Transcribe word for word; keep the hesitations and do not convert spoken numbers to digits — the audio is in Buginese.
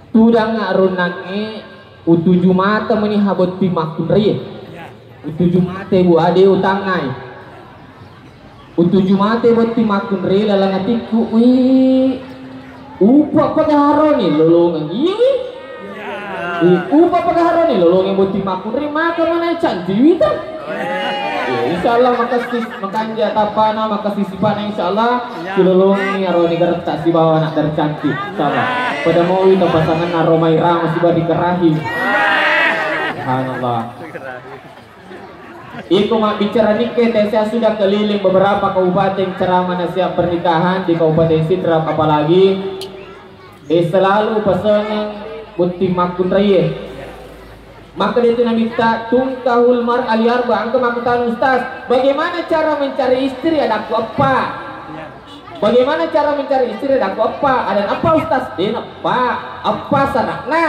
Tudang aronnangnge utuju mata meni ha botting makkunraie. Utuju mate, Bu, ade utangngai. Utuju mate botting makkunrai laleng atikku, wi. Upa pagaharoni lolongeng, iya, wi. Wi, upa pagaharoni lolongeng botting makkunrai, maka mana cantik wita. Ya, insya Allah makasih, makanja tapana, makasih sipana, insya Allah. Silolongi aroni geretta sibawa anak dari cantik, insya Allah. Pada mau wita pasangan aromai rama sibawa dikerahi. Subhanallah. Iko mabbicara nikke, saya sudah keliling beberapa kabupaten ceramah nasihat pernikahan di Kabupaten Sidrap, apalagi, eh, selalu pasengeng botting makkunraie. Maka itu Nabitta, "Tungkahul mar'a li arba." Engka makkutana, "Ustaz, bagaimana cara mencari istri?" Adakku, "Eppa." "Bagaimana cara mencari istri?" Adakku, "Eppa." "Ada eppa, Ustaz?" "De eppa." "Eppa syaratna?"